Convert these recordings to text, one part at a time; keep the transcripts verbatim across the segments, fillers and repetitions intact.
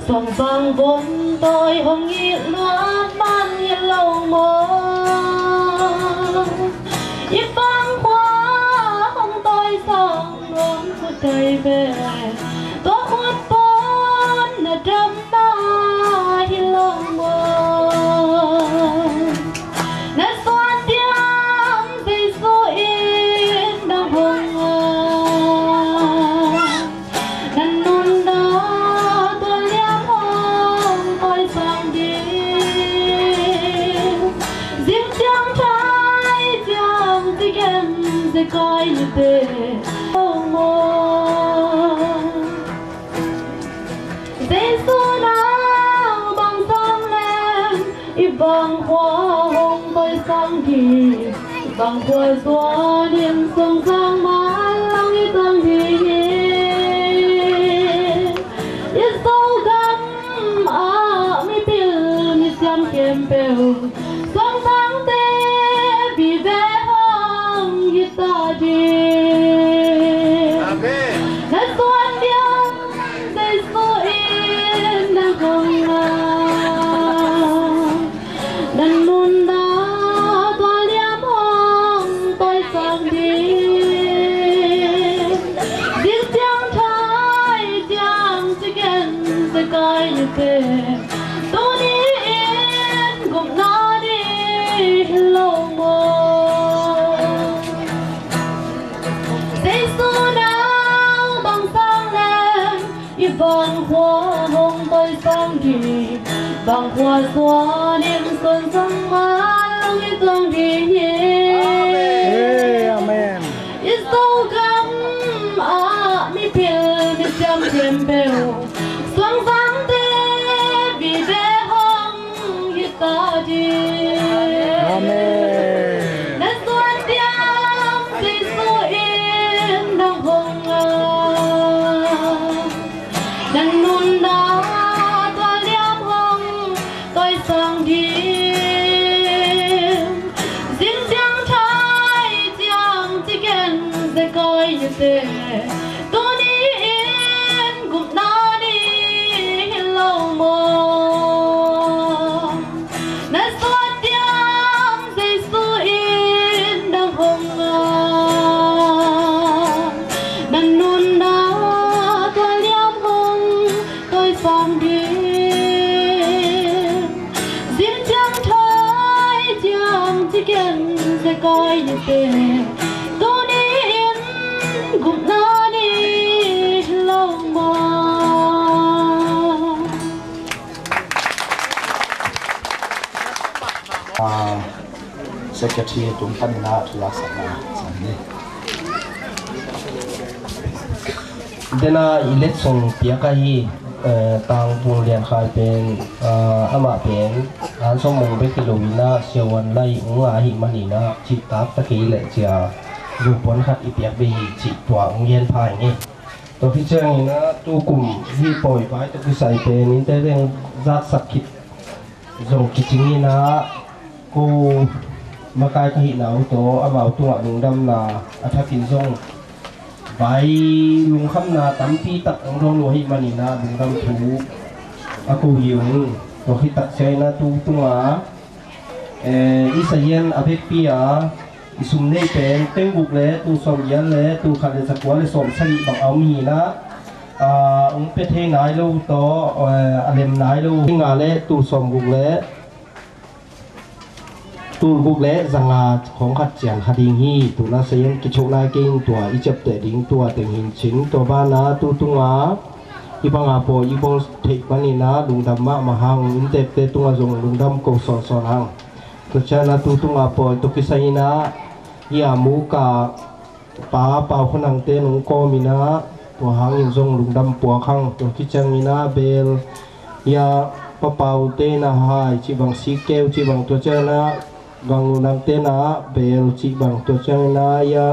Suang sang vun tawi hong it luat man hi lo maw? I vangkhua hong tawi sang nuam khutai ve. Tua khut pawn na dam mah hi lo maw? Na suan diam Jesu in na hong a, na nunna tua liam hong tawisang ding. Zing ciang thai ciang ci gen zekai nite hong maw? Jesu nau bang sang leng i vangkhua hong tawisang ding. Vangkhua zuan in suang sang man lang i tang ding hi. I Zogam ah mipil misiam khempeuh suang sangte vive hong hi ta ding. Amen. Na suan diam Jesu in na hong a, na nunna tua liam hong tawisang ding. Zing ciang thai ciang ci gen zekai nite, tuni in gupna ni hi lo maw? Jesu nau bang sang leng i vangkhua hong tawisang ding. Vangkhua zuan in suang sang man lang i tang ding hi. Amen. I Zogam ah mipil misiam khempeuh suang sangte vive hong hi ta ding. Amen. Na suan diam Jesu in na hong a, na nunna tua liam hong tawisang ding. Zing ciang thai ciang ci gen zekai nite, tuni in gupna ni hi lo maw? Na suan diam Jesu in na hong a, na nunna tua liam hong tawisang ding. Zing ciang thai ciang ci gen zekai nite, tuni in gupna ni hi lo maw? Ah, Secretary tung panin ah thu laksakna sang ni. Dena i letsong piak ahi, eh, Tang Vung Lian Khai pen, ah, amah pen an sawm mong bek hi lo in ah siavuan lai ung a hi manin ah cihtak ta kei leh cia zupuan khat i piak bek hi cih tua ung gen pha ing e. Tua hi ciangin ah tukum hih pawi vai tawh kisai pen innte veng zatsak khit zong kicing in ah, ko makai ka hihna uh tawh amau tungah lungdamna a thakin zong vai lungkhamna tampi tak hong dawn uh ahih manin ah lungdam thu a ko hi ung. Tua khit tak ciangin ah tu tungah, eh, i sahian a vekpi a i sum neih pen teng guk le tul sawm giat le tul khat le za kua le sawm sagih bang a om hi in ah, ah, hong pia thei nai lo tawh, eh, a lem nai lo. Nga le tul sawm guk le tul guk le za nga khawng khat ciang kha ding hi. Tuna sahian kichoh nai kei in tua i ciapteh ding tua teng hi in cin. Tua banah tu tungah hih banga pawi i bawl theih panin ah lungdam mahmah hang, inntekte tungah zong lungdam ko sawnsawn hang. Tua ciangin ah tu tungah pawi tawh kisai in ah hih a muka Pa Pau Khua Nangte nong kawm in ah, tua hangin zong lungdam puak hang. Tua kiciangin ah bel ia Pa Pau te na hai cih bang, sikeu cih bang, tua ciangin ah Gang Lu Nangte na bel cih bang, tua ciangin ah ia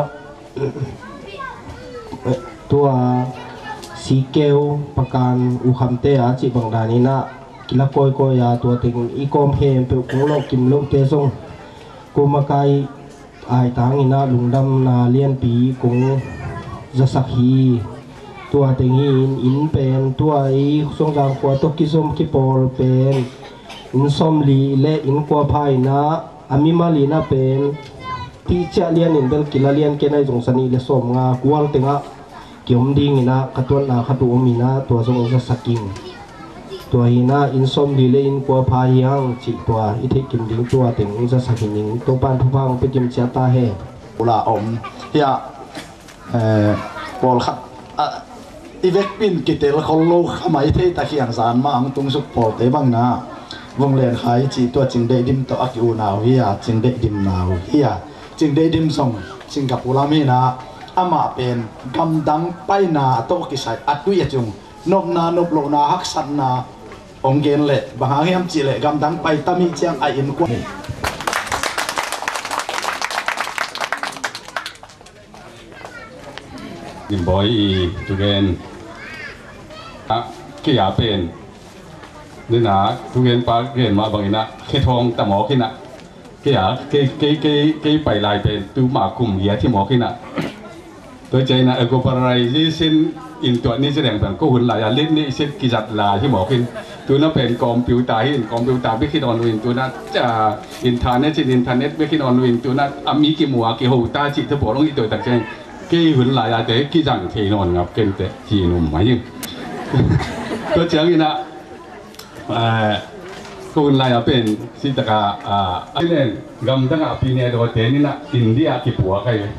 tua sikeu pakan ukhamte a cih bang danin ah kila kawikawi a, tua teng i kawm khempeuh kong lawhkim lohte zong ko makai aitangin ah lungdamna lianpi kong zasak hi. Tua teng hi in, in pen tua i Songzang khua tawh kizom kipawl pen inn sawmli le inn kua pha in ah, a mimal in ah pen tihciah lian in bel kila lian kei nai zong sa nih le sawmnga kual tengah kiom ding in ah, ka tuatna khat uh om in ah, tua zong zasak ing. Tua hi in ah inn sawmli le inn kua pha hi hang cih tua i theih kim ding tua teng zasak hi ning. Topa'n thupha hong pia kim ciat ta hen. Ula om hiah, eh, pawlkhat, ah, i vekpi in kitel khol lo kha mai thei ta khiang zan mah hong tung suk pawlte bang in ah, vung len kha i cih tua Cing Deih Dim tawh a ki-unau hi a, Cing Deih Dim nau hi a, Cing Deih Dim zong Singapore lam hi in ah, amah pen gamdang paina tawh kisai a tui a cung nopna, nop lohna, haksatna hong gen leh bang hang hiam cih leh gamdang pai ta mih ciang a innkuan. Dim Bawi i thugen a, kei a pen, nena thugen pa gen mah bang in ah khe thawng ta mawk in ah, kei a, kei, kei, kei, kei pai lai pen tu mah kum giat hi mawk in ah. Tua ciang in ah, eh, globalization in tua ni ci leng pen ko hun lai a lit ni sit kizat lai hi mawk in. Tu in ah pen computer hi in, computer bek hi nawn lo in tu in ah, ah, internet in, internet bek hi nawn lo in tu in ah, a mi kimu a kiho ta cih thu pawl hong hi tua tak ciang, kei hun lai a te kizang thei nawn ngap ken teh ci-in um mai hi. Tua ciang in ah, eh, ko hun lai a pen ci tak a, ah, a len gamdang a pi ne daw te in ah India kipuak ahi.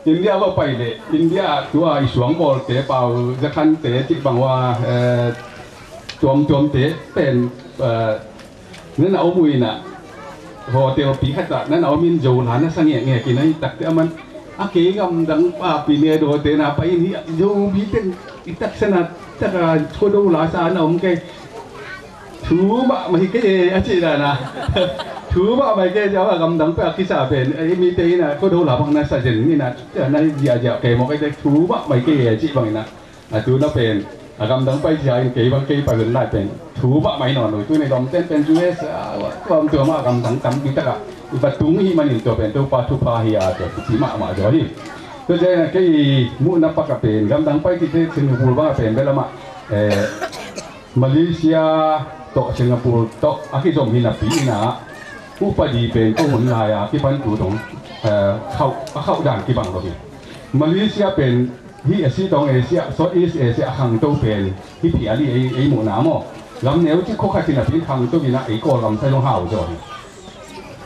India va pai leh, India tua i suangbawlte, Pau Za Khan te cih bang ua, eh, tuamtuamte pen, eh, nan a om uh in ah, hotel pi khat ah nan a om in Zo la na sa ngekngek in ah, hi takte a man, a kei gamdang pa pi ne daw te na pai in hi, Zo mi teng i taksa na, tak a Khuado la sa na om kei. Thu mahmah hi kei e, a cih dan a. Thu mahmah hi kei e, a gamdang peuh a kisa pen, ei mite in a, Khuado la bang na sa zen in a, na ziahziah kei mawk ei te, thu mahmah hi kei e, a cih bang in a. A tu na pen, a gamdang pai sia in kei bang kei pai hun lai pen, thu mahmah hi nawn lo, tu ni dom ten pen U S, a, tuamtuam a gamdang tampi tak a, i va tung hi manin tua pen, Topa thupha hi a, tua ci mahmah zaw hi. Tua ciang a kei muhna pak a pen, gamdang pai cih te Singapore bang a pen, bel amah, eh, Malaysia tawh Singapore tawh a kizom hi napi in a, upadi pen ko hun lai a kipan tu dong, eh, khauh, a khauh dan kibang lo hi. Malaysia pen hih a si dong Asia, Southeast Asia a khangto pen hi phial hi ei, ei muhna maw. Lam neu cik khua khat hi napi in khangto in a ei Kawlgam sa zong hau zaw hi.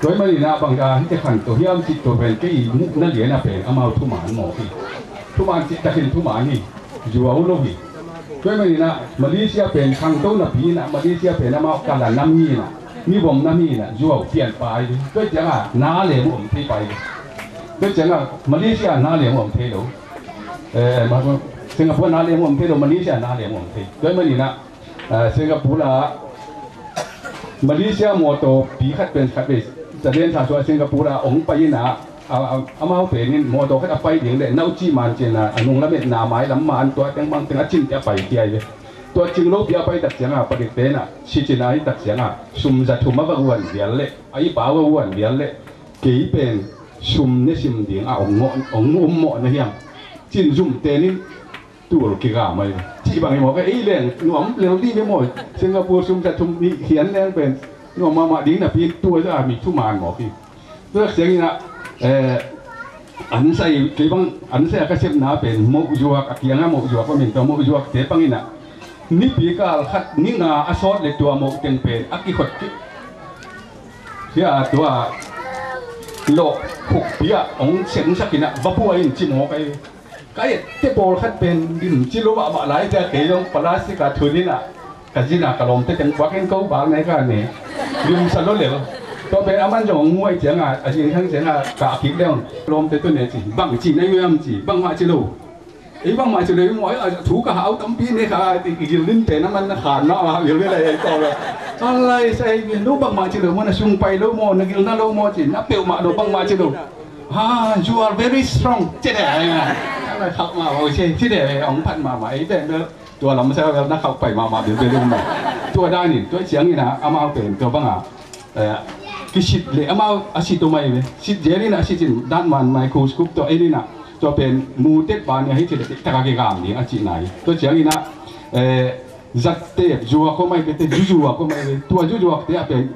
Tua ahih manin ah bang a hih te khangto hiam cih tua pen kei muhna lian a pen amau thuman mawk hi. Thuman cih takin thuman hi. Zuau lo hi. Tua ahih manin ah Malaysia pen khangto napi in ah Malaysia pen amau kala nam hi in ah, mivom nam hi in ah zuau pian pai hi. Tua ciang a na lem uh om thei pai hi. Tua ciang a Malaysia na lem uh om thei lo. Eh, ma-, Singapore na lem uh om thei lo, Malaysia na lem uh om thei. Tua ahih manin ah Ah, Singapore ah, Malaysia mawtaw pi khat pen khat vei, Saden sa suah Singapore ah ong pai in ah, a, a, amau pen in mawtaw khat a pai ding leh nauci man cin ah, a nung lametna mai lam man tua teng bang teng a cin te a pai kia hi ve. Tua cing lo pi a pai tak ciang ah, padik pen ah, si cin ah hi tak ciang ah, sum za thum a va guan vial leh, a i pa va guan vial leh, kei pen sum ne sim ding ah, ong mawh, ong um mawh na hiam. Cin zum ten in, tul kiga mai. Cih bang hi maw, ka ei leng nuam lel dih ve maw. Singapore sum za thum nih khian leng pen nuam mahmah ding napi tua za mi thuman maw ki. Tua ciangin ah, eh, an sai, kei bang an sai a ka sepna pen moh zuak, a kiang a moh zuak, a min tua moh zuak te bangin ah nipi kal khat ni nga a sawt le tua moh teng pen a kikhot ki. Sia tua lawh khukpi ah ong sengsak in ah va buai in ci maw kai. Ka ette pawlkhat pen dim ci lo mahmah lai cia kei zong plastic a thun in ah ka zin a ka lawmte teng puak in ko bak nai ka ne. Dim sa lo lel. Tua pen a man zong hong muai ciang a, a zing thang ciang a ka kik deuh. Lawmte tu ne ci, bang ci na yuam ci, bangmah ci lo. Ei bangmah ci lo, ei muai a thu ka hau tampi ne ka, i gil din pen a man na khan na a hau gil ve lai ei tawh ve. Alai sa ei lo bangmah ci lo, mo na sung pai lo mo, na gil na lo mo ci, na peuhmah lo bangmah ci lo. Ah, you are very strong. Ci de, ai nga. Alai khauh mahmah, oi, ci, ci de, ong phat mahmah, ei pen bel. Tua lam sa bel na khauh pai mahmah, bel bel um. Tua dan in, tua ciangin a, amau pen, tua bang a. Eh, kisit le, amau a sit uh mai ve. Sit zel in a sit in, dan man mai, khu skup tua en in a. Tua pen mu tek ban nia hi ci le tek taka kigam ding a cihna hi. Tua ciangin ah, eh, zateep zuak khawm ahi ve, te zuzuak khawm ahi ve. Tua zuzuakte ah pen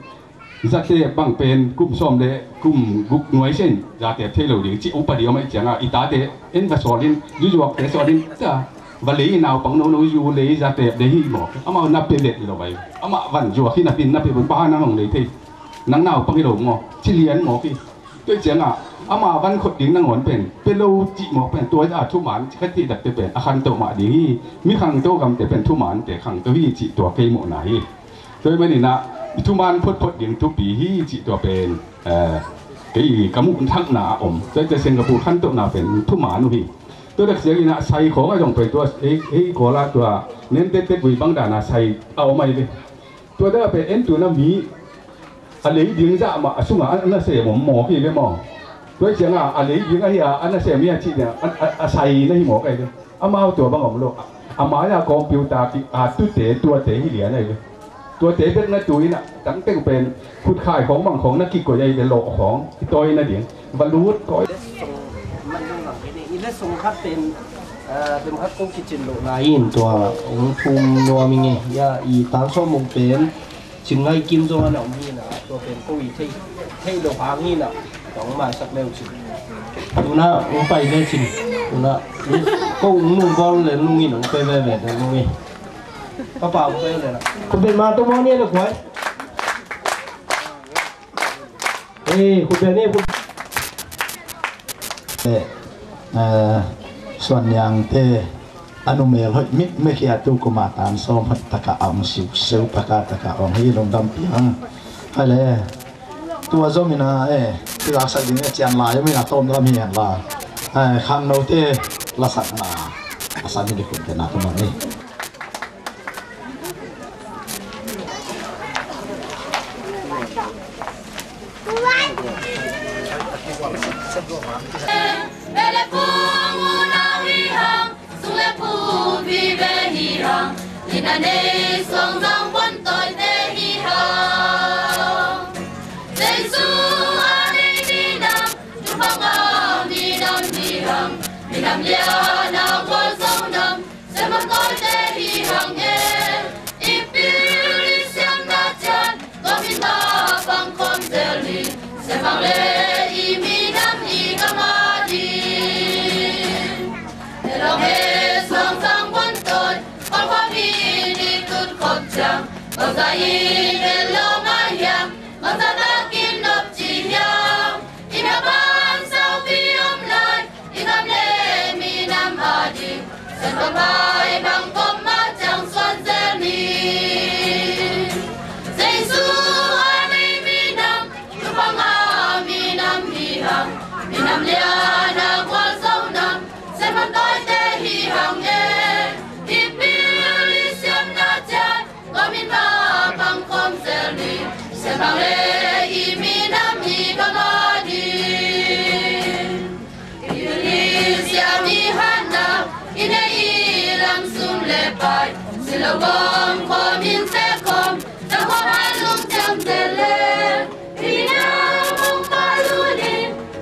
zateep bang pen kum sawm le kum guk nuai sen zateep thei lo ding cih upadi om ahi ciangah i tate en va sawlin, zuzuakte sawlin ta va lei, naupang nono zu lei, zateep lei hi maw. Amau na pe vet lo vai. Amah van zuak hi napin na pe bun, bang hang nang hong lei thei. Nang naupang hi lo maw, ci lian maw hi. Tua ciangah ama van khot ding nangawn pen pe lo cih mawk pen tua a thuman khat cih takte pen a khangto mah ding hi. Mi khangto gamte pen thumante khangto hi cih tua kei muhna hi. Tua hi maninah thuman photphot ding thupi hi cih tua pen, eh, kei ka muh thakna a om. Tua ciah Singapore khantohna pen thuman uh hi. Tua dek sianginah sai khawng a zong pen tua ei, ei kawlah tua nentettet vui bang dana sai a om ahi ve. Tua deuh a pen en tuna mi a lei ding zah mah a sungah a nasem om mawk hi ve maw? Tua hi ciangah a lei ding ahi a, a nasem hi a cih ding a, a, a sai na hi mawk ahi ve. Amau tua bang om lo. A mai-ah computer ki a tute tuate hi lian ahi ve. Tuate bek na tu inah tangteng pen khutkhai khawng bang khawng na kikoih ahi ve, lawh khawng kitawi nading. Va lut kawih. I letsong khat pen, ah, pen khat kong kicin loh lai in tua hong thum nuam i ngei. Ya, i tan sawm mong pen Cin Ngai Kim zong a na om hi na, tua pen ko i thei, thei lo hang hi na, tong maisak leu cin. Tuna hong pai le cin. Tuna ko hong nung bawl le nung in hong pe veve le nung in. Ka pa hong pe le na. Ko pen ma to mo ni le kuai. Eh, khut beng ni, khut. Eh, eh, Suan Niangte a numel hoih mit mekhiatu kuma tan sawm hoih taka a hong siuseu paka taka a hong hi lungdam piang. Hai le, tua zom ina, eh, tilaksak ding a cian lai om ina tawm lam hi hen la. Eh, khangnote lasakna a sami di khut beng na tuma ni. Bele pu mu na hi hang, sung le pu vive hi hang, ina nei suang zang bon toi te hi hang. Jesu a nei minam, tu panga minam hi hang, minam liana gual zo nam, Sema koite hi hang e, i pil i siamna ciat, tua min ma pang khawm zel ni, sema le i minam i gam a ding. E long e suang sang buan toi, pang khawm i ni tut khop ciang, bangza i bel lo ma hiam, bangza takin nop ci hiam. I mia ban saupi om lai, i gam le minam a ding, Siangtho Pai bang kawm mah ciang suan zel ni. Jesu a nei minam, tu panga minam hi hang, minam liana gual zo nam, Siangtho Paite hi hang e, i pil i siamna ciat, Tua min ma pang khawm zel ni, Siangtho le i minam i gam a ding. I Ecclesia mi hatna, i nei i lam sum le pai, si lo gawm khawm in se khawm, na khawm a lungsiam zel le. Minam hong palu ni,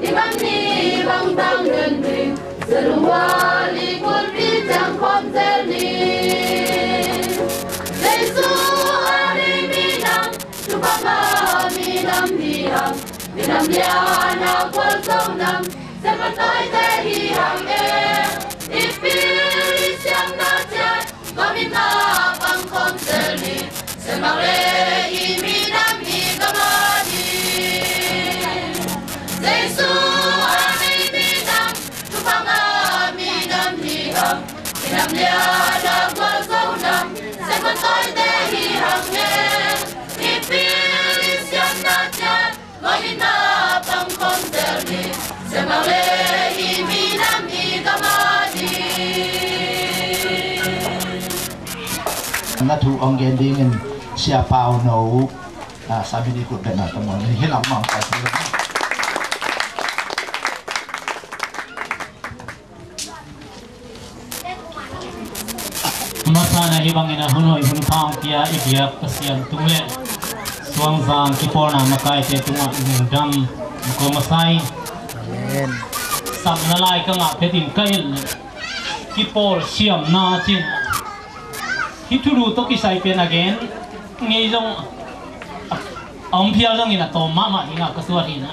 i bang ni bang bang nun ni, Zalungwali kulpi ciang khawm zel ni. Jesu a nei minam, tu panga minam hi hang, minam liana gual zo nam, Siangtho Paite hi hang e, i pil i siamna ciat, Tua min ma pang khawm zel ni, Siangtho le i minam i gam a ding. Jesu a nei minam, tu panga minam hi hang, minam liana gual zo nam, Siangtho Paite hi hang e, i pil i siamna ciat, Tua min ma pang khawm zel ni, Siangtho le i minam i gam a ding. Na thu hong gen dingin Sia Pau No, ah, sami di khut beng na tamo ni, hi lam mang pai. Masa na hi bangin a hun hoih hun pha hong pia i biak Pasian tung le Suangzang kipawlna makaite tungah lungdam ko masa hi. Amen. Samna lai ka ngah phetin ka en le kipawl siamna cin. Hih thulu tawh kisai pen a gen ngei zong a om phial zongin a tawm mahmah dingah ka suat hi na.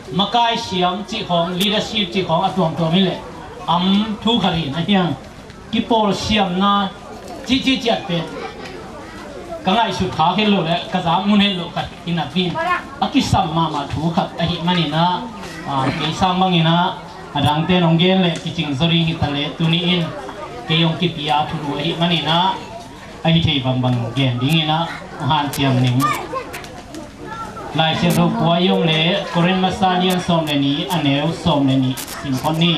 Makai siam cih khawng, leadership cih khawng a tuamtuam hi leh am thu khat hi na hiang. Kipawl siamna cihcih ciat pen ka ngaihsut khak het loh le ka zak mun het loh khat hi napi in a kisam mahmah thu khat ahih maninah, kei sang banginah a dangte nong gen le kicing zaw ding hi ta le tuni in kei hong kipia thulu ahih maninah ahi thei bangbang gen dinginah hanciam ning. Lai Siangtho pua i om le Korin masa lian sawm le nih a neu sawm le nih sim phot ni.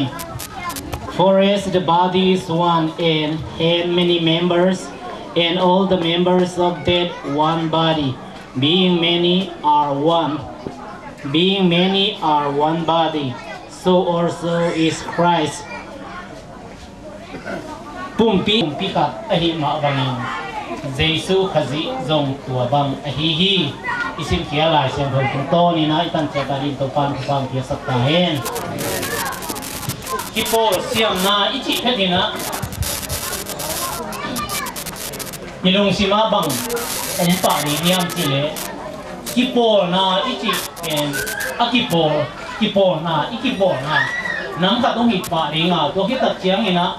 For as the body is one and have many members, and all the members of that one body, being many are one, being many are one body, so also is Christ. Pumpi, pumpi khat ahih mah bangin Jesu Khazih zong tua bang ahi hi. I simkhia Lai Siangtho tungtawninah i tanciat a ding Topan thupha piaksak ta hen. Kipawl siamna i cih phetinah i lungsimah bang om pah ding hiam cihleh kipawlna i cih pen a kipawl, kipawlna, i kipawlna nam khat hong hi pah dinga tua khit tak cianginah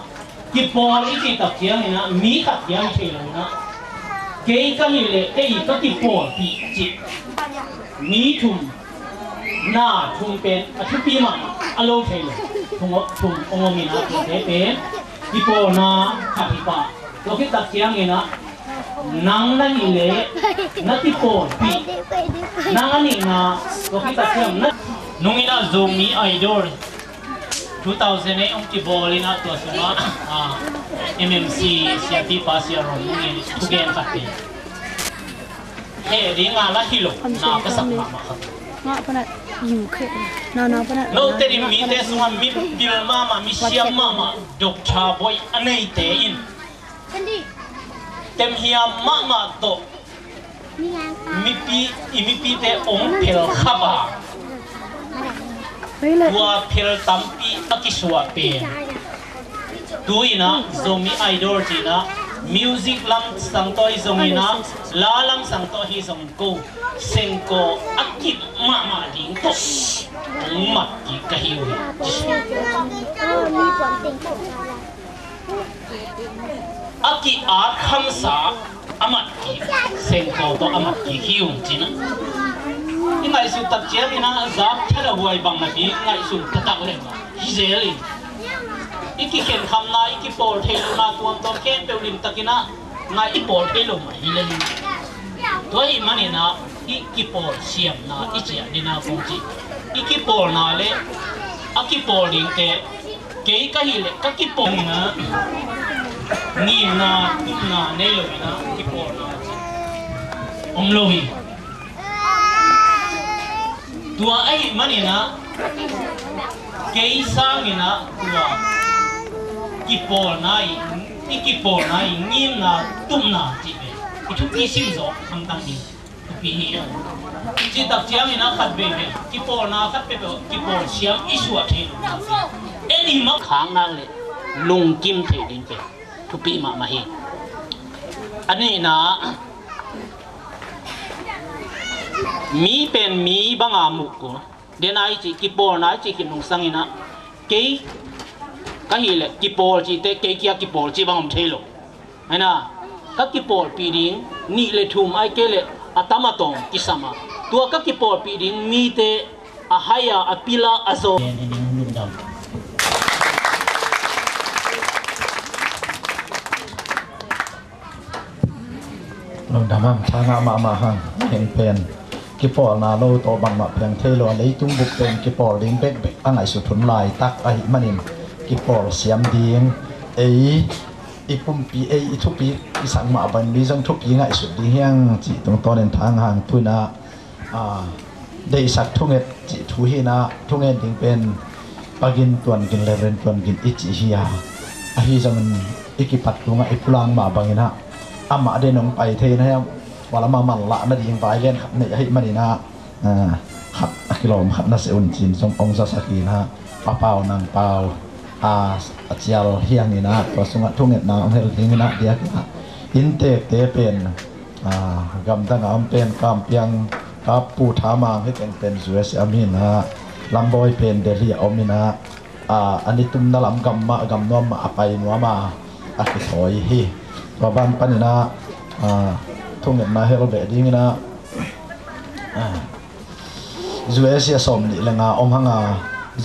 kipawl i cih tak cianginah mi khat hiam i thei loinah kei ka hileh kei ka kipawlpih cih mi thum na thum pen a thupi mah a lo thei lo. Thum hong om inah tuate pen kipawlna khat hi pah. Tua khit tak cianginah nang na nih leh na kipawlpih. Nang a nihna tua khit tak ciang na nunginah Zomi Idol two thousand eight hong kibawl inah tua sungah MMC siapipa Sia Rom nungin thugen khat hi. Heh dinga la hi lo na ka sak mahmah khat. Note in mite sungah mi pil mahmah, mi siam mahmah, doctor boi a neite in temhiam mahmah tawh mipi, i mipite ong phel khap a tua phel tampi a kisuah pen. Tu inah Zomi Idol cinah music lam sang tawh hi zonginah la lam sang tawh hi zongin ko sengkaw a kip mahmah ding tawh ong mat kik ka hi uh hi. A ki-at khamsa a mat kik, sengkaw tawh a mat kik hi ung cinah i ngaihsut tak cianginah zak thadahuai bang napi ngaihsun taktak leh hi zel in i kikhenkhamna, i kipawl thei lohna tuamtuam khempeuh limtakinah ngai i pawl thei lo mah hi lel in. Tua ahih maninah i kipawl siamna i ciah dina kong cih i kipawlna le a kipawl dingte kei ka hileh ka kipawl nina ngimna tupna nei lo inah kipawlna cih om lo hi. Tua ahih maninah kei sanginah tua kipawlna i, i kipawlna i ngimna tupna cih pen i thupi simzawh hamtang ding thupi hi. Cih tak cianginah khat veivei kipawlna khat peuhpeuh kipawl siam i suah thei lo en i mak khangnak le lungkim theih ding pen thupi mahmah hi. A nihna mi pen mi banga muh kul dena i cih kipawlna i cih khin nung sanginah kei ka hileh kipawl cihte kei kia kipawl cih bang om thei lo. Aina ka kipawlpih ding nih le thum ai kei leh a tam a tawng kisam a tua ka kipawlpih ding mite a hai a a pil a a zaw. Lungdam am, thangah mahmah hang. Heng pen kipawlna lo tawh bangmah piang thei lo a, leitung bup pen kipawl ding bekbek a ngaihsut hun laitak ahih manin kipawl siam ding ei i pumpi ei i thupi i sak mah bangin mi zong thupi ngaihsut ding hiang cih tungtawnin thang hang tuinah a, deihsak thunget cih thu hinah thungen ding pen pagin tuangin le ren tuangin i cih hi a, ahi zongin i kipat tungah i pulang mah banginah amah den hong pai thei na hiam, wal amah manlah nading vai lian khat neih ahih maninah a, khat a kilawm khat na seh un cin zong hong zasak hinah a pau nang pau a, a cial hiang in ah, tua sungah thungetna om hel ding in ah, diak in ah inntekte pen, a, gamdang a om pen Kampiang, Kapu, Thamang, hi teng pen U S A om in ah, Lambawi pen Delhi a om in ah, a, a nitumna lam gam mah, gam nuam mah a pai nuam a, a kithawi hi. Tua ban pan in ah, a, thungetna hel beh ding in ah, a, U S A sawm nih le nga om hang a,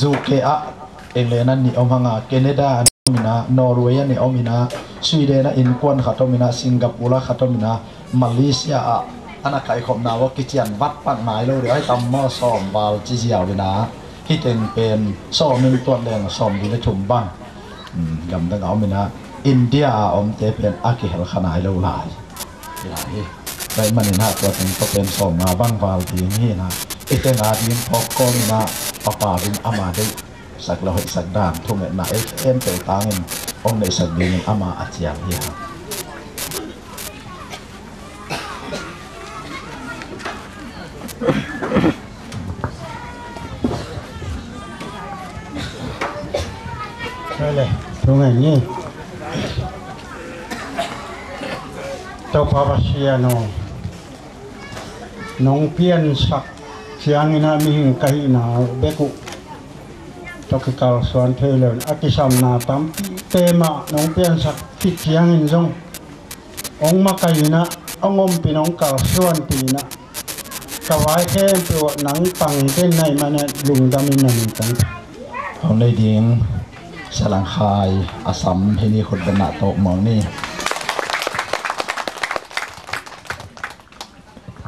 U K ah England a nih om hang a, Canada a nih om in ah, Norway a nih om in ah, Sweden ah innkuan khat om in ah, Singapore ah khat om in ah, Malaysia ah a na kaikhopna uh a kician vat pak nai lo deuh, ai tam maw, sawm val ci ziau in ah, hi teng pen sawm in tuat leng sawm nih le thum bang, um, gamdang a om in ah, India a omte pen a kihel kha nai lo lai. Hi lai hi. Tua ahih manin ah tua teng tawh pen sawm nga bang val ding hi in ah, i teng a ding phawk kawm in ah, papa ding ama deih sak le hoih sak dan, thungetna ei em tel tangin hong neihsak dingin ama a cial hi a. Hale, thungen ni. Topa Pasian aw, nong piansak ciangin ah mihing ka hihna bek uh tawh kikalsuan thei lo in, a kisamna tampite mah nong piansak khit ciangin zong hong makaih in ah, hong ompih in, hong kalsuanpih in ah, ka vai khempeuh ah nang pang den na hih manin lungdam in na min kong thang. Hong nei ding Salangkhai a sam hi ni, khut beng ah tawh muang ni.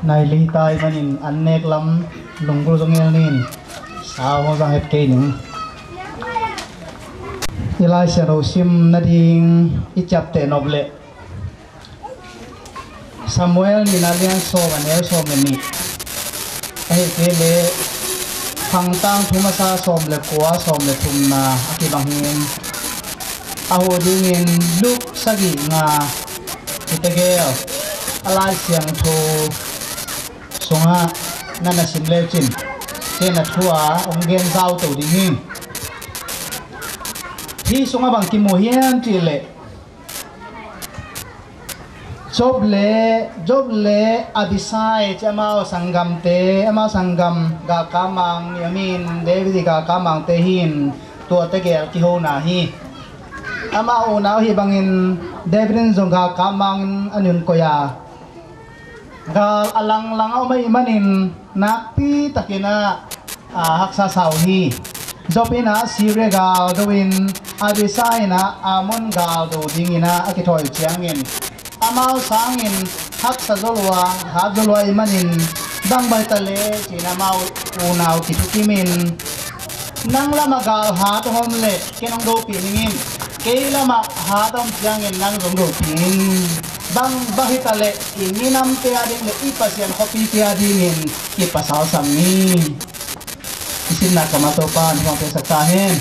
Nai lei tai manin an nek lam lunggulh zong el nin, sau hong zang het kei ning. I Lai Siangtho sim nading i ciapteh nop leh Samuel nihna lian sawm, a neu sawm le nih, ahih kei leh Khang Tangthu Masa sawm le kua, sawm le thumna a kibang hi. A huh dingin Luke sagih nga, hi tegel a Lai Siangtho sungah na na sim leu cin, tua na thu a hong gen zauto ding hi. Hih sungah bang kimu hiam cih leh, Job le, Job le Abisai ci amau sanggamte, amau sanggam galkapmang nih om in, David ii galkapmangte hi in, tuate gel kihona hi. Amau unau hih bangin David in zong galkapmang in a nun koih a, gal a langlang a om ahih manin nakpi takin ah, a, haksa sa uh hi. Job in ah Syria gal do in, Abisai in ah Ammon gal do dingin ah a kithawi uh ciangin, amau sangin haksa zaw lua, hat zaw lua ahih manin, bang bang hi ta leh ci-in amau unau kithukim in, nang lamah gal hat hong om leh ken hong dopih ning in, kei lamah hat a om ciangin nang zong dopih in. Bang bang hi ta leh i minamte a ding le i Pasian khuapite a dingin kipasalsak ni. I simna kamah Topa'n thupha piaksak ta hen.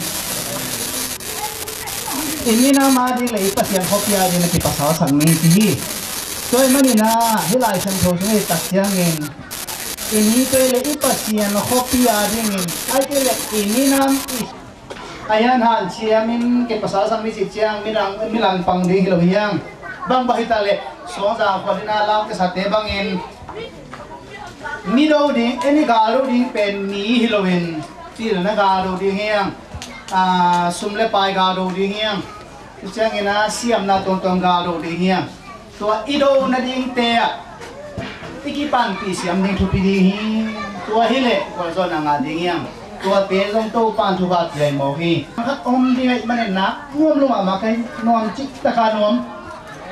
I minam a ding le i Pasian khuapi a ding na kipasalsak ni ci hi. Tua ahih manin ah hih Lai Siangtho sung i tak ciangin, i mite le i Pasian khuapi a dingin, ahih kei leh i minam i a hian hanciamin kipasalsak ni cih ciang, midang, midang pang ding hi lo hiang. Bang bang hi ta leh, Sawngzang khua ding a lau kisate bangin, mi do ding, en i gal do ding pen mi hi loin, pi le na gal do ding hiang, a, sum le pai gal do ding hiang, tua ciangin ah siamna tuamtuam gal do ding hiang. Tua i do nadingte ah i kipanpih siam ding thupi ding hi. Tua hi leh gualzawhna ngah ding hiang. Tuate zong Topa'n thupha pia hi mawk hi. Khat om ding ahih manin nak nuam lua mahmah ka hi, nuam cih tak a nuam.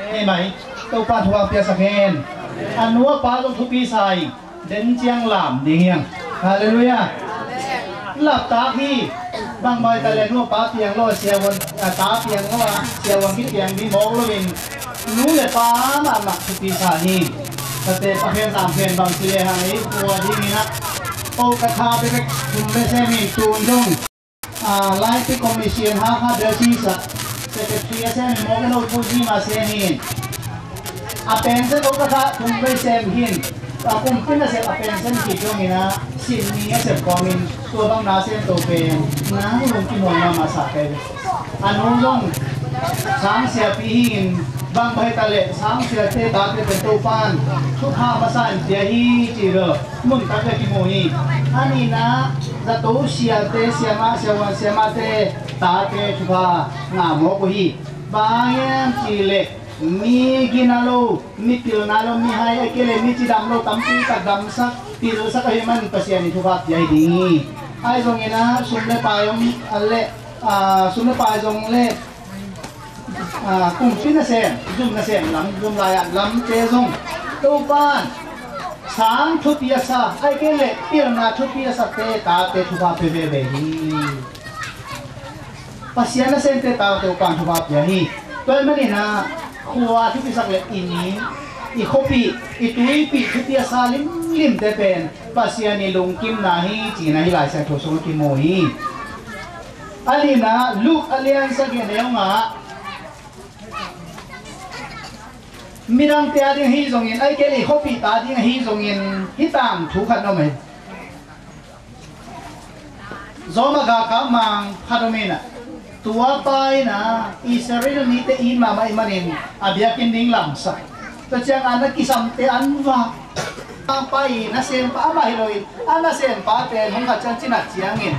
Amen. Topa'n thupha piaksak hen. A nu a pa zong thupi sa hi. Den ciang lam ding hiang. Halleluiah. Laptak hi. Bang bang hi ta leh nu a pa piang lo, siavuan, a, ta piang lo a, siavuan kipiang ding mawk loin, nu le pa mahmah thupi sa hi. Tate pa khen nam khen bang ci le hang ei khua dingin ah, o ka tha bekbek thum bek sem in, tun zong, a, Laipi Commission Hakha Diocese ah Secretary a sem in, mawk in, o pu zi mah sem in. A pension o ka tha thum bek sem hi in. A kumpi nasep a pension kik dongin ah, Sin ni a sem kawmin tua bang na sem to pen nang lungkim huai mahmah sa kei ve. A nung zong sang siapi hi-in bang bai ta leh sang siate tate pen Topan thupha masa in pia hi ci lo. Mun tak le kimu hi. A nihna zato siate, siamah, siavuan siamahte tate thupha ngah mawk uh hi. Bang hiam ci leh mi gina lo, mi pilna lo, mi hai a kei le mi cidam lo tampi tak damsak, pilsak ahih man Pasian in thupha pia hi ding hi. Ahi zongin ah sum le pai om a le, ah, sum le pai zong le, ah, kumpi nasem, zum nasem lam, zum lai-at lamte zong Topan sang thupi a sa, ahih kei le pilna thupi a sate tate thupha pia veve hi. Pasian nasemte tate Topan thupha pia hi. Tua ahih manin ah khua thupisak le i mi, i khuapih, i tuipih thupi a sa limlimte pen Pasian i lungkimna hi cihna hih Lai Siangtho sungah kimu hi. A nihna Luke a lian sagih a neu nga, midangte ading ahi zongin, ahih kei le i khuapihte ading ahi zongin hih tangthu khat na om hi. Zoma galkap mang khat om in ah, tua pa in ah Israel mite it mahmah ahih manin a biakinn ding lamsak. Tua ciangin a kisamte an vak. A pa i nasempa amah hi lo in, a nasempa pen hong khat ciang cinat ciangin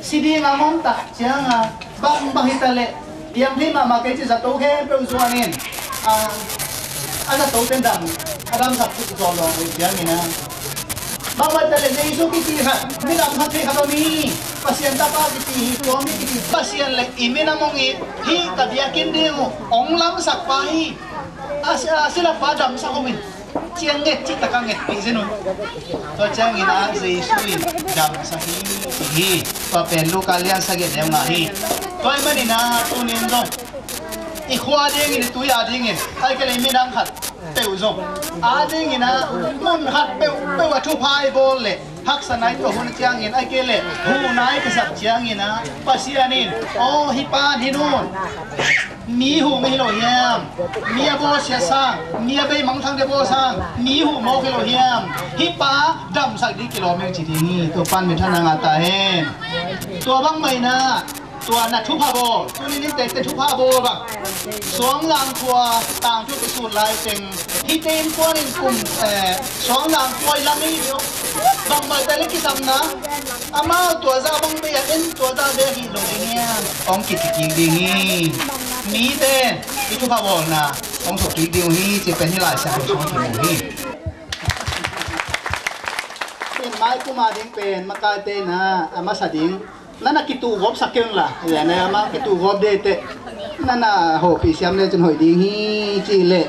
si ding a ngom tak ciangin bang bang hi ta leh piang thei mahmah kei ci zato khempeuh zuanin, a, a zato ten dam, a damsak khut zaw lawng uh piang in ah. Bang bang ta leh Jesu kici khat, midang khat thei khat om hi, Pasian tapa kici hi, tua mi kici, Pasian le i minam hong it, hih ka biakinn ding uh hong lamsak pa hi. A si, a silapa damsak hong in. Ciang nget cih takah ngetpih zen uh. Tua ciangin ah Jesu in damsak hi, hi. Tua pen Luka lian sagih a neu nga hi. Tua ahih manin ah tuni-in zong i khua dingin, i tui a dingin, ahih kei le i midang khat peuh zong a dingin ah mun khat peuhpeuh a thupha i bawl leh haksa nai tua hun ciangin, ahih kei le huh nai ka sak ciangin ah Pasian in, aw, hih pa, hih nu mi huh ngei hi lo hiam? Mi a bawlsia sang, mi a bei mangthang ding a bawl sang mi huh mawk hi lo hiam? Hih pa damsak ding kilawm ing ci ding hi. Tua pan minthanna ngah ta hen. Tua bang mah in ah tua na thupha bawl, tuni in tektek thupha bawl bang, Suangzang khua tangthu kisut lai teng, hihte innkuan in kum, eh, Suangzang khua i lam hi lo. Bangmah te le kisapna, amau tua zah bang bei a, en tua zah bei a hi lo ding hiam? Hong kici kik ding hi. Mite i thupha bawlna hong thuk kik ding uh hi, ci pen hih Lai Siangtho sungah kimu hi. Pen mai kum a ding pen makaite in ah a masa ding na na kituh gawp sak kei un la, ya na ama kituh gawp ding teh, na na hopih siam le cin hoih ding hi cih leh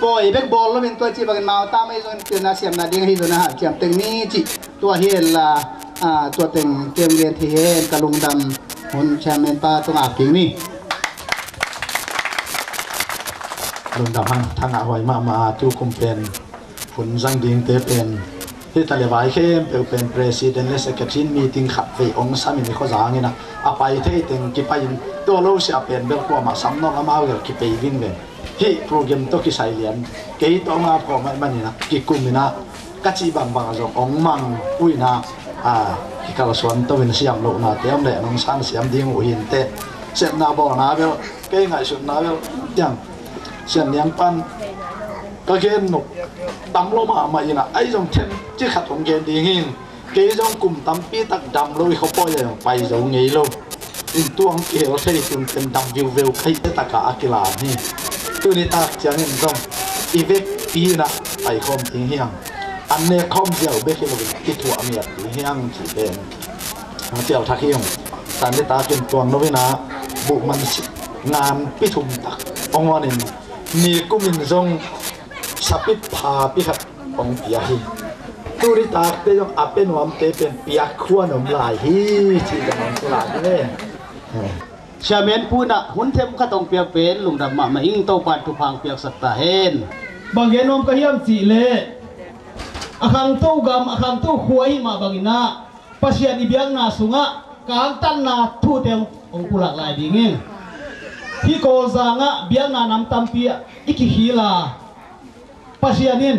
pawi bek bawl loin tua cih bangin mau tam ahi zongin pilna siamna ding ahi zongin a hanciam teng ni cih tua hi hen la, ah, tua teng kem gen thei hen. Ka lungdam hun chairman pa tungah kik ni. Lungdam hang, thangah huai mahmah a, tu kum pen hun zang dingte pen hih ta le vai khempeuh pen president le secretary in meeting khat vei hong sam in i khuazang in a, a pai thei teng kipai in, tua lo sia pen bel kuamah sam nawn lo, amau bel kipei vingveng. Hih program tawh kisai lian kei tawh amau kawm ahih manin a kikum in a, ka cih bangbang a zong hong mang uh in a, a, kikalsuan to in siam lohnate om leh nong sang siam ding uh hi inteh. Sepna bawlna bel kei ngaihsutna bel tiang Sian Niang pan ka gen nop tam lo mahmah in a, ahi zong themcik khat hong gen ding hi. Kei zong kum tampi tak dam lo, i khuapawi ah zong pai zo ngei lo. Inn tuang kihel thei, tun pen dam viuveu ka hih takah a kilam hi. Tuni tak ciangin zong i vekpi in a paikhawm ding hi hang. An nekkhawm ziau bek hi loin kithuah miat ding hi hang cih pen hong cial thak hi ung. Tan nitak in tuang lo in a, buhman si nganpi thum tak hong on in, nikum in zong sapit phapi khat hong pia hi. Tuni takte zong a pia nuamte pen piak khuan om lai hi, cih zong hong ci lai hi. Chairman pu in a hun themkhat hong piak pen lungdam mahmah ing, Topa'n thupha hong piaksak ta hen. Bang gen nuam ka hiam cih leh a khangto gam, a khangto khua ahih mah bangin a, Pasian i biakna sungah kangtanna thute hong pulak lai ding hi. Hih Kawlzang ah biakna nam tampi ah i kikhil a, Pasian in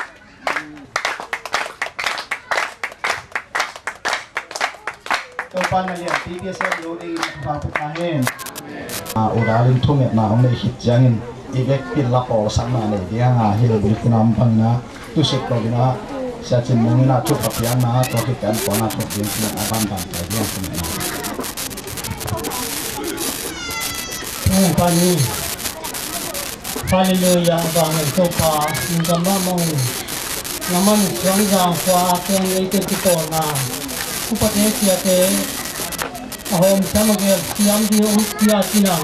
Topa na lianpi piasia ding in a thupha pia ta hen. A, U Dal in thungetna hong nei khit ciangin i vekpi-in la pawlsakna nei ding a, hi lo bul kinam bangin a, tusuk lo ding a, Sia Cin Mung in a thupha piakna, tua khit ciang puan a thuk ding a, ban ban pai ding a thungetna. Hallelujah, a bang Topa, in gam mah mong. Na man suang zang khua a teng ei te kipawlna. Upate siate, a hawm siam a gel siam ding hong pia cina.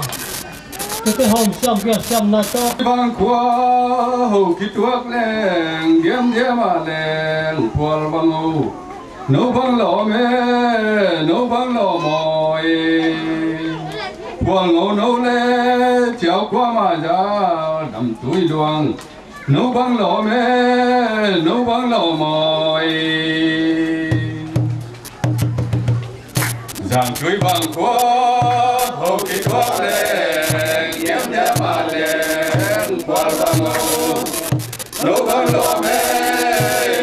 Tete hawm siam gel siamna tawh. Bang khua ho kituak leng, diamdiam a leng, pual bang o. No bang lawm e, no bang lawm aw e. Pual ngo no le ciau kua mah za dam tui luang. No bang lawm e, no bang lawm aw e. Zang tui bang khua ho kituak leng, diamdiam a leng, pual bang o. No bang lawm e,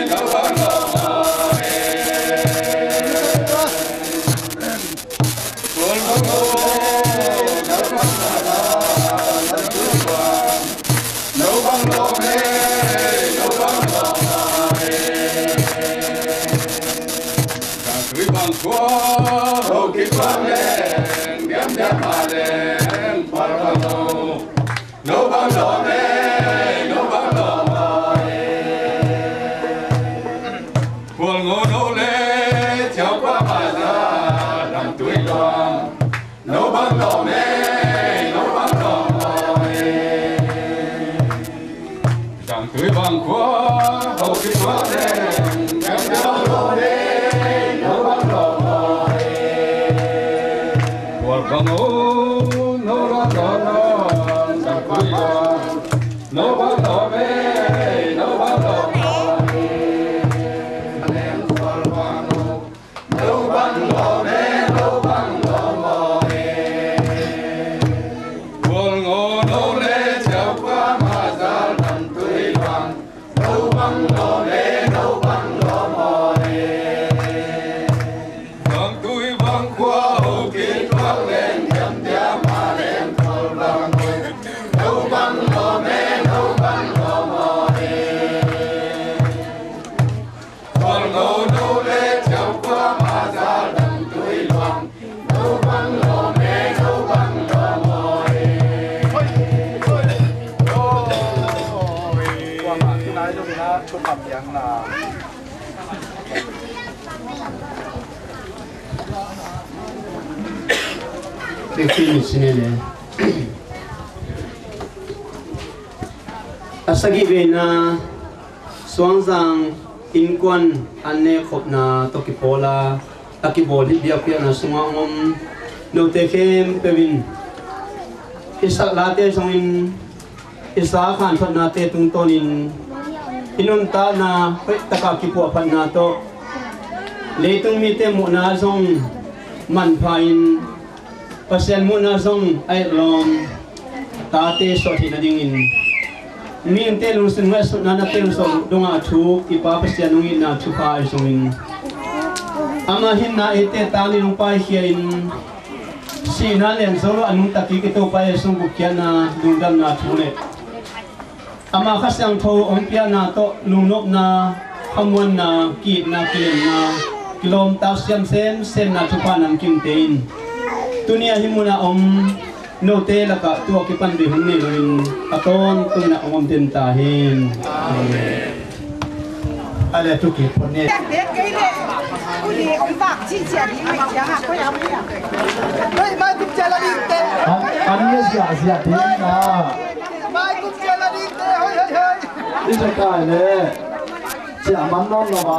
no bang lawm aw e. Pual bang o, no bang lawm e, no bang lawm aw e. No bang lawm aw e. Zang tui bang khua ho kituak leng, diamdiam a leng, pual bang o. No bang lawm e, no bang lawm aw e. Pual ngo no le ciau kua mah za dam tui luang. No bang lawm e, no bang lawm aw e. Zang tui bang khua ho kituak leng, no bang lawm e, no bang lawm aw e. Pual bang o, no bang lawm aw e. Fifteen minutes in a day. A sagih veina Suangzang innkuan an nekkhopna tawh kipawl a, a kibawl hih biakpiakna sungah hong om note khempeuh in i sak late zongin i sa khanthotnate tungtawnin i nuntakna hoih takah kipuahphatna tawh leitung mite muhna zong manpha-in Pasian muhna zong a etlawm tate suah theih nadingin mihingte lungsim ngaihsutna na teng zawh dongah a thuk i Pa Pasian hong itna thupha ahi zongin ama hinna eite tangin hong paikhia-in sihna lian zo lo a nungtak kik i Topa Jesu gupkhiatna lungdamna thu le ama Kha Siangtho hong piakna tawh lungnopna, khamuanna, ki-itna, kilemna, kilawmtak siam semsemna thupha nang kimte in tuni a hih munah om note lakah tua kipan bei hong nei loin a tawntunah hong om den ta hen. Amen. Ale tuki pone. Ui, mai kum cia la ding te. An, an ne zia zia ding na. Mai kum cia la ding te, hoi, hoi, hoi. I sa kai le. Cia man non lo ba.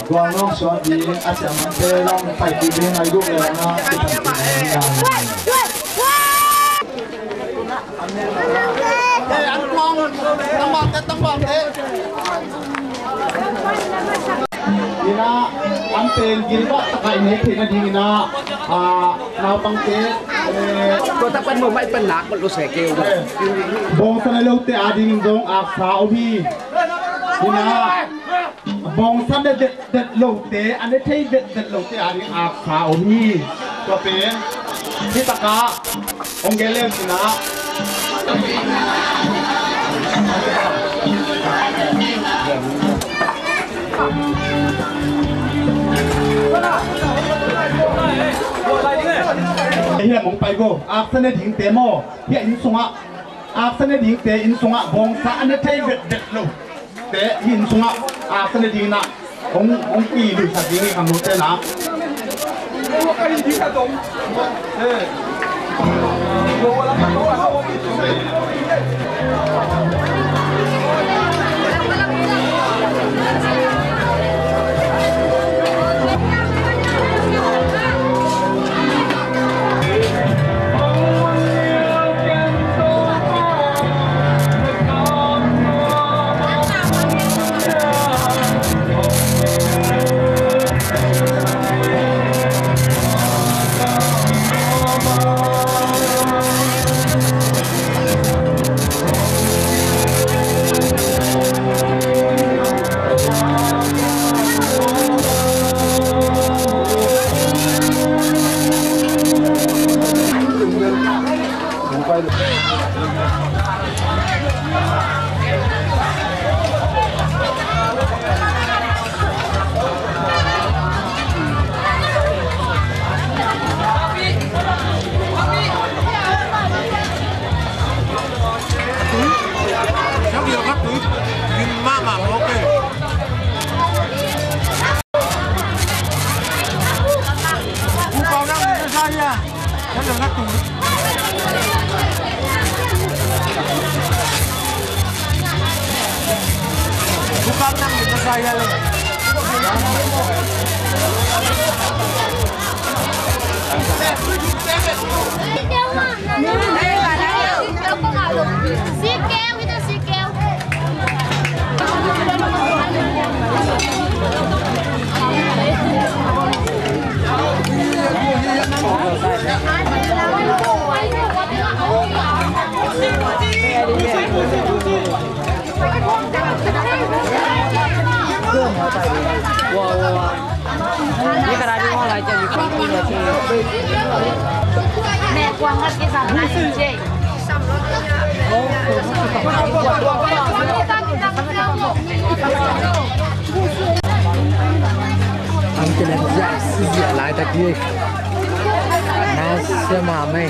Guang nong suan ding, a cia man te long pai ki ding ai guk le na. Ina, an pen Gilbert takai nei theihna ding ina, a, naupangte, eh, tua tapan mo mai pan nak lo se keu. Bawngsa ne lote ading zong aksa om hi. Ina, bawngsa ne det det lote, a ne thei det det lote ading aksa om hi. Tua pen, hi takah, hong gelh lem sinah. Hi lam hong pai go. Aksa ne dingte maw. Hi a inn sungah. Aksa ne dingte inn sungah bawngsa a ne thei vet vet lo. Te inn sungah aksa ne ding nah. Hong, hong ki lui sak ding i khang lo te nah. Ang kinagzak si Zia lai tak di. Nasa mamay.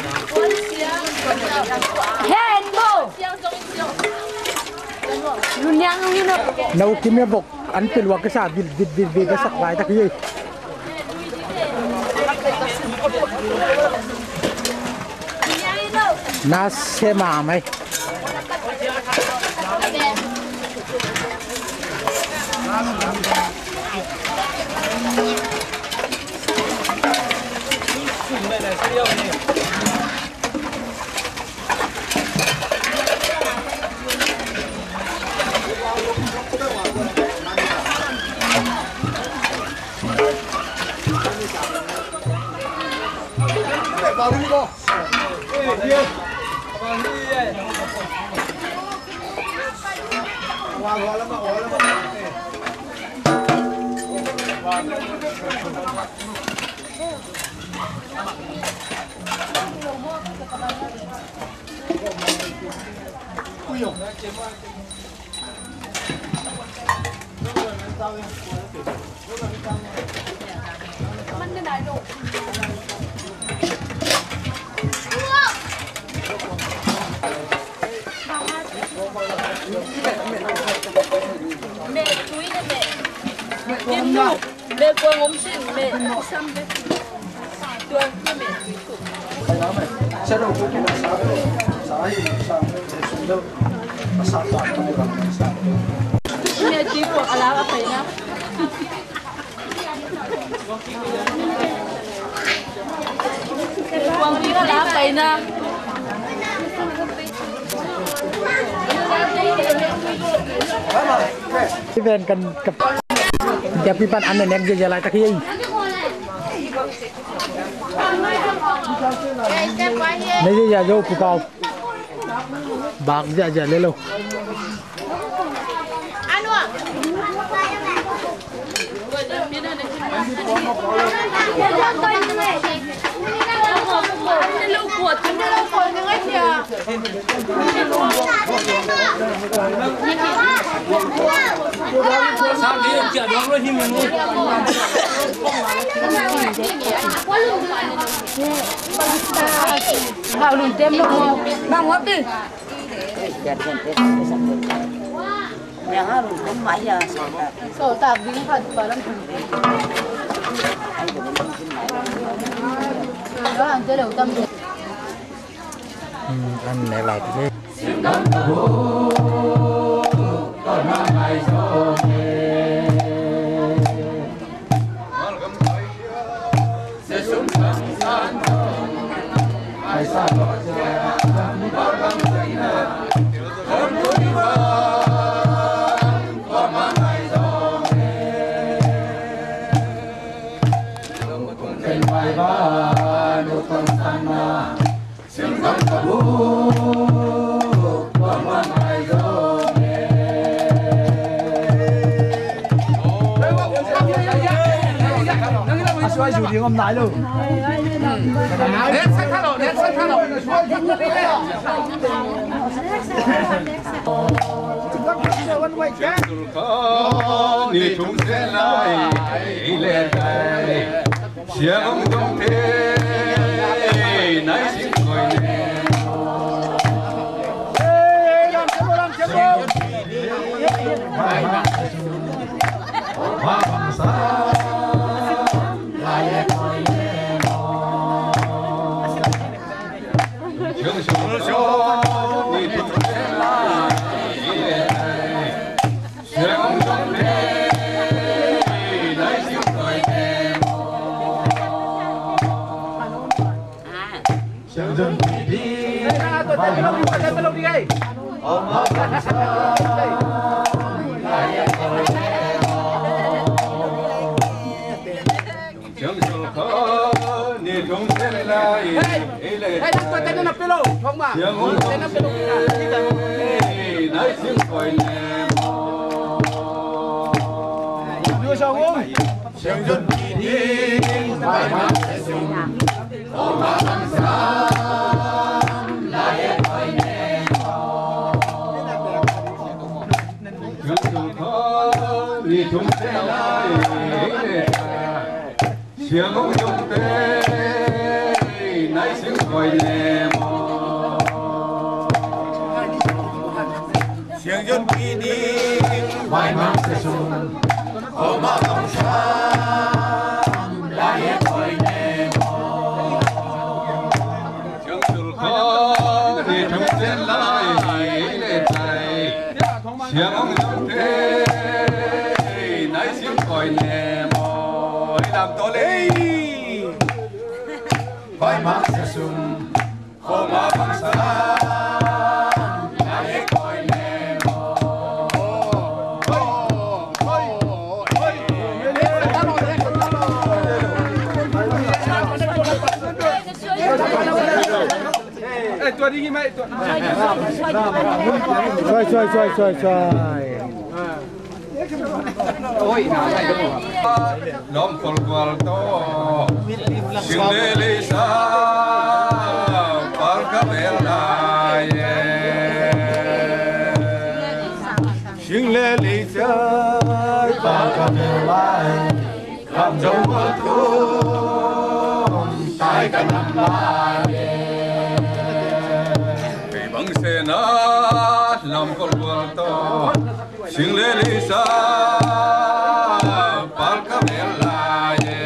Hen bo. Luniang ang ino. Nau kim ya bok an pilwa kisa bil bil bil bil ka sak lai tak ye. Na se ma mai. Ven kan kap. Dia pi pan an nek je jalai tak hi. Nei je ya jo pu kau. Bak ziahziah le lo. Hau lun tem lo mo. Bang wapi. An ne lai ti. Suai, suai, suai, suai, suai. Lawm kolkual tawh sing le leisa pal ka bel lai e. Sing le leisa pal ka bel lai. Lam zong gual tum tai ka nam lai e. Kei bang sena lam kolkual tawh sing le leisa pal ka bel lai e.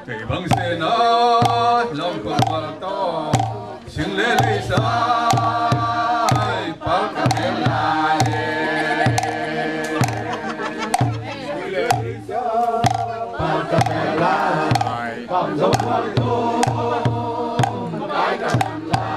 Kei bang sena lam pal pal to, sing le lei sa, pal ka mel lai. Pal ka mel lai, kam zong pal to, pal ka mel lai.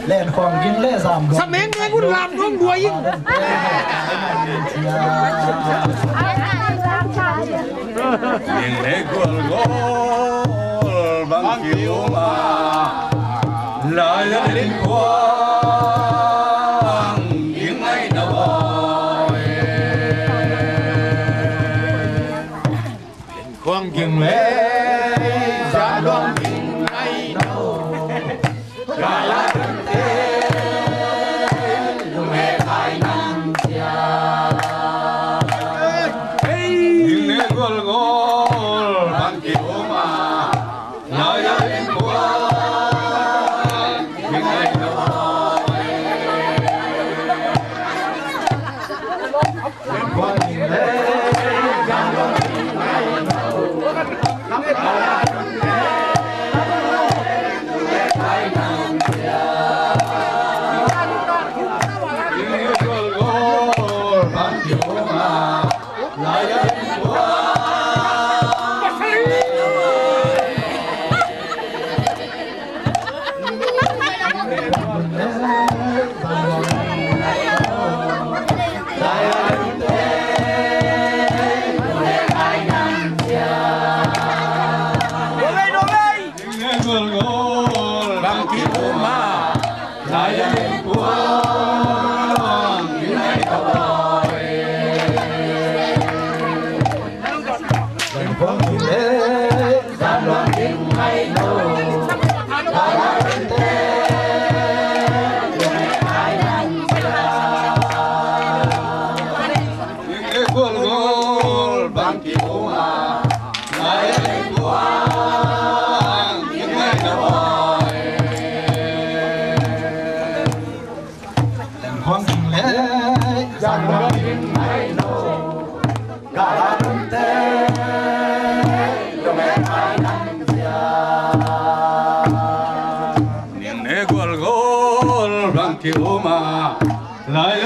Len khuang ging le zam dong. Sa meng meng un lam dong buai in. Ging le gual gol bang ki um a. Lai a ling khuang ging ngai na bawi. Khuang ging le zam luang ging ngai no. Gala dante lume kai nang sia. Ging le gol gol bang ki um a. Lai a ling khuang ging ngai no. Khuang ging le zam luang ging ngai no. Gala dante lume kai nang sia. Ging le gual gol bang ki um a. Lai a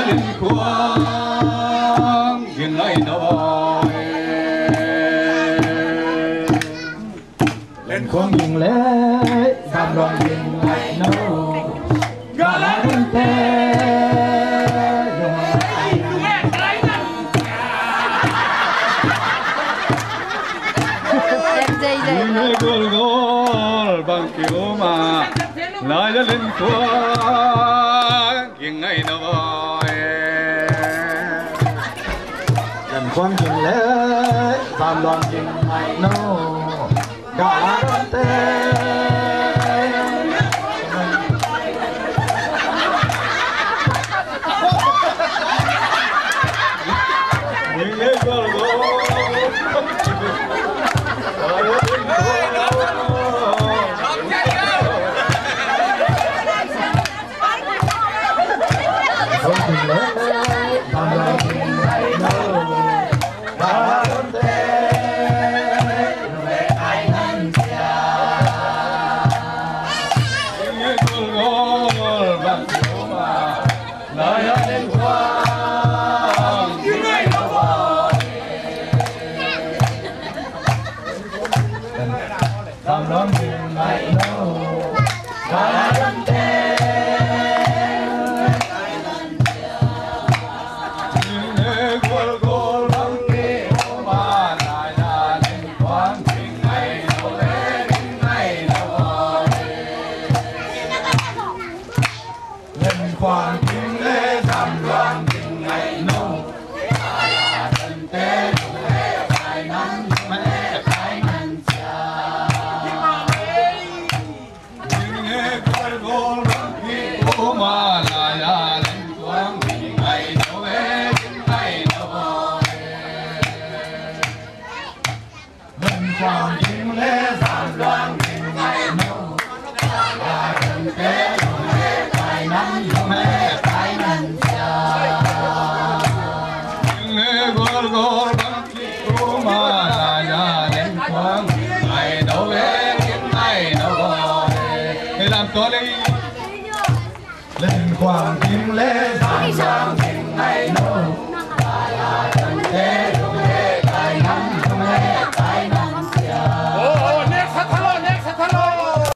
ling khuang ging ngai na bawi. Len khuang ging le zam luang ging ngai no. Gala dante lume kai nang sia. Ging le gol gol bang ki um a. Lai a ling khuang ging ngai na bawi. Len khuang ging le zam luang ging ngai no. Gala dante. Len khuang ging le zam luang Len Khuang Kim le Zan Luang